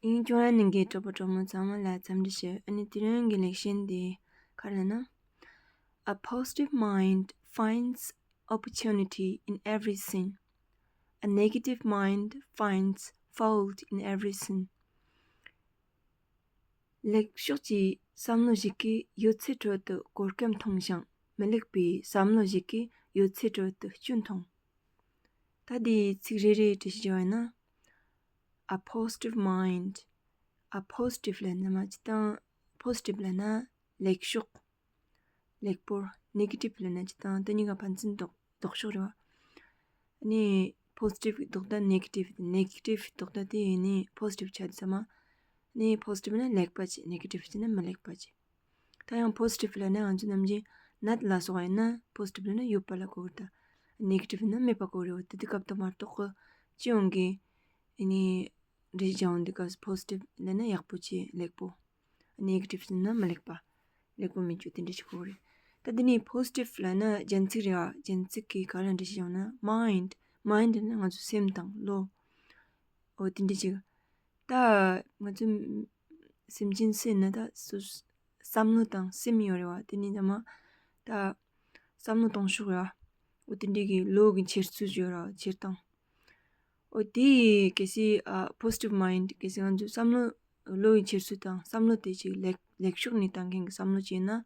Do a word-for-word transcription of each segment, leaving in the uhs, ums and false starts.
ཡིན་ཀྱང་ཡང་ནང་གི་གྲོགས་པོ་གྲོགས་མོ་ཚང་མ་ལ་འཚམས་འདྲི་ཞུ། ཨ་ནི་དེ་རིང་གི་ལེགས་བཤད་འདི་ག་རེ་ན། A positive mind finds opportunity in everything. A negative mind finds fault in everything. ལེགས་ཕྱོགས་ཀྱི་བསམ་བློ་ཞིག་གིས་ཡོད་ཚད་ཁྲོད་དུ་གོ་སྐབས་མཐོང་ཞིང་། མི་ལེགས་པའི་བསམ་བློ་ཞིག་གིས་ཡོད་ཚད་ཁྲོད་དུ་སྐྱོན་མཐོང་། ད་འདིའི་ཚིག་རེ་རེ་འགྲེལ་བཤད་བྱས་པ་ཡིན་ན། A positive mind. A positive ལབ་ན་མ་ཅི་དང་། positive ལབ་ན་ལེགས་ཕྱོགས། ལེགས་པོ། negative ལབ་ན་ཅི་དང་། དེ་གཉིས་ཀ་ཕན་ཚུན་ལྡོག་ལྡོག་ཕྱོགས་རེད་བ། ནི་positive ལྡོག་ད་negative། negative ལྡོག་ད་དེ་ནི་positive ཆགས་དུས་ཙམ་མ། ནི་positive ན་ལེགས་པ་ཅིག། negative ཅིག་ན་མི་ལེགས་པ་ཅིག། ད་ཡང་positive ལབ་ན་ང་ཚོ་ནམ་རྒྱུན་ནད་ལ་སོགས་ཡིན་ན་positive ལབ་ན་ཡོད་པ་ལ་གོ་གི་རེད་ད། negative ན་མེད་པ་གོ་གི་རེད་བ། དེ་དུས་སྐབས་དུ་མ་གཏོགས་གི་སྤྱི་ཡོངས་ཀྱི་ནི་འགྲེལ་བཤད་བྱུང་དུས་སྐབས་positive ལབ་ན་ཡག་པོ་ཅིག། ལེགས་པོ། negative ཟེར་ན་མི་ལེགས་པ། ལེགས་པོ་མི་འཇུག་དེ་འདྲ་ཞིག་གོ་རེད། ད་འདི་ནི་positive ལབ་ན་རྒྱན་ཚིག་རེད་བ། རྒྱན་ཚིག་གི་ག་ལ་འགྲེལ་བཤད་བྱུང་ན་mind། mind ནི་ང་ཚོ་སེམས་དང་བློ། འོ་དེ་འདྲ་ཅིག། ད་ང་ཚོ་སེམས་ཅན་ཟེར་ན་ད་སོ་བསམ་བློ་དང་སེམས་ཡོད་རེད་བ། དེ་ནི་ད་མ་ད་བསམ་བློ་གཏོང་ཕྱོགས་རེད་བ། འོ་དེ་འདྲ་གི་བློ་གི་འཁྱེར་ཚུལ་ཡོད་རེད་བ། འཁྱེར་སྟངས། འོ་དེ་གལ་སྲིད་ཨ་positive mind གལ་སྲིད་ང་ཚོའི་བསམ་བློ་བློ་ཡི་འཁྱེར་ཚུལ་དང་བསམ་བློ་དེ་ཅིག་ལེགས་ལེགས་ཕྱོགས་ནས་བཏང་མཁན་གྱི་བསམ་བློ་ཅིག་ཡིན་ན།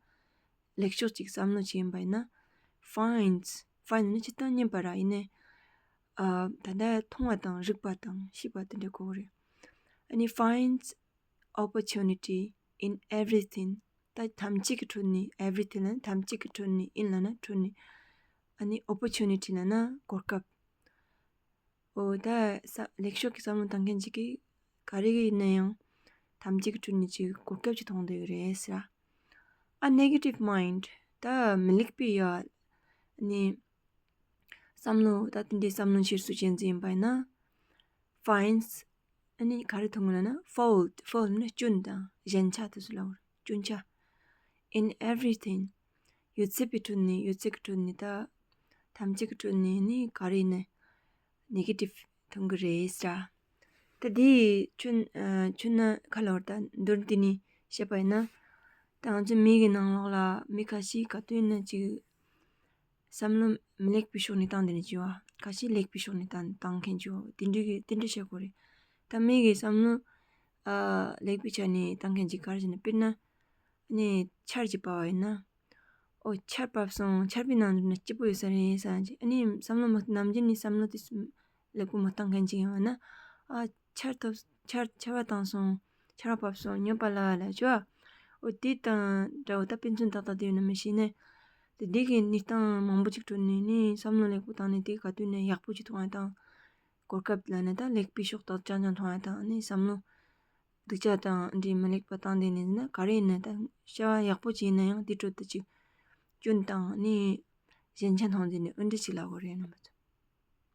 ལེགས་ཕྱོགས་ཅིག་བསམ་བློ་ཅིག་ཡིན་པ་ཡིན་ན། finds། finds ནི་ཇི་ལྟར་རྙེད་པ་ར་ཡིན་ནའི། ཨ་ད་ལྟ་མཐོང་བ་དང་རིག་པ་དང་ཤེས་པ་དེ་འདྲ་གོ་གི་རེད། ཨ་ནི་finds opportunity in everything. ད་ཐམས་ཅད་ཀྱི་ཁྲོད་ནས། everything ལབ་ན་ཐམས་ཅད་ཀྱི་ཁྲོད་ནས། in ལབ་ན་ཁྲོད་ནས། ཨ་ནི་opportunity ལབ་ན་གོ་སྐབས། འོ་ད་ས་ལེགས་ཕྱོགས་ཀྱི་བསམ་བློ་བཏང་མཁན་ཅིག་གིས་ག་རེ་ཡིན་ན་ཡང་ཐམས་ཅད་ཀྱི་ཁྲོད་ནས་ཅིག་གོ་སྐབས་ཅིག་མཐོང་བསྡད་ཡོད་རེད་ཟེར། A negative mind. ད་མི་ལེགས་པའི་ཡ་ནི་བསམ་བློ། ད་དེ་འདྲའི་བསམ་བློ་འཁྱེར་ཚུལ་ཅན་ཅིག་ཡིན་པ་ཡིན་ན། finds. ཨ་ནི་ག་རེ་མཐོང་གི་ལབ་ན་fault. fault ནི་སྐྱོན་དང་ཞན་ཆ་དེ་ཚོ་ལབ་པ་རེད། སྐྱོན་ཆ། In everything. ཡོད་ཚད་པའི་ཁྲོད་ནས། ཡོད་ཚད་ཀྱི་ཁྲོད་ནས། ད་ཐམས་ཅད་ཀྱི་ཁྲོད་ནས་ནི་ག་རེ་ཡིན་ན་negative མཐོང་གི་རེད་ཟེར། ད་དེའི་ཁྱོན་ཨ་ཁྱོན་ན་ག་ལབ་པ་རེད། ད་མདོར་བསྡུས་ནས་བཤད་པ་ཡིན་ན། ད་ང་ཚོའི་མིག་གི་ནང་ལོགས་ལ་མི་ཁ་ཤས་ག་དུས་ཡིན་ན་ཅིག་བསམ་བློ་མི་ལེགས་པའི་ཕྱོགས་ནས་བཏང་བསྡད་ནས་ཅིག་བ། ཁ་ཤས་ལེགས་པའི་ཕྱོགས་ནས་བཏང་བཏང་མཁན་ཅིག་བ། དེ་འདྲ་གི་དེ་འདྲ་བཤད་དགོས་རེད། ད་མི་གི་བསམ་བློ་ཨ་ལེགས་པའི་ཆ་ནས་བཏང་མཁན་ཅིག་ག་རེ་བྱས་ན། དཔེར་ན་ནི་ཆར་ཅིག་བབས་པ་ཡིན་ན། ཨོ་ཆར་བབས་སོང་། ཆར་པའི་ནང་འགྲོ་ན་སྐྱིད་པོ་ཡོད་ས་རེད་བསམ་གྱི། ཨ་ནི་བསམ་བློ་མ་ནམ་རྒྱུན་ནས་བསམ་བློ་དེ་ལེགས་པོ་མ་བཏང་མཁན་ཅིག་ཡིན་པ་ན། ཨ་ཆར་ཐོབ། ཆར་ཆར་པ་བཏང་སོང་། ཆར་པ་བབས་སོང་། ཉོབ་པ་ལ་ལ་ཅོ། ཨོ་དེ་དང་འདྲ་བོ་ད་དཔེ་མཚོན་ཏག་ཏག་དེ་ཡོད་ན་མི་ཤེས་ནས། དེ་དེ་གི་གནས་སྟངས་མང་པོ་ཅིག་ཁྲོད་ནས་ནི་བསམ་བློ་ལེགས་པོ་བཏང་ནས་དེ་ག་དུས་ནས་ཡག་པོ་ཅིག་མཐོང་ཡ་དང་། གོ་སྐབས་ལ་ནི་ད་ལེགས་པའི་ཕྱོགས་དག་ཅང་ཅང་མཐོང་ཡ་དང་། ནི་བསམ་བློ་སྡུག་ཅག་དང་འདྲའི་མི་ལེགས་པ་བཏང་བསྡད་ནས་ན། ག་རེ་ཡིན་ན་ད་བྱ་བ་ཡག་པོ་ཅིག་ཡིན་ན་ཡང་དེ་ཁྲོད་དུ་ཅིག་སྐྱོན་དང་ནི་ཞན་ཆ་མཐོང་བསྡད་ནས་འོ་འདྲ་ཅིག་ལབ་དགོས་རེད་ན་མ་ཚོ།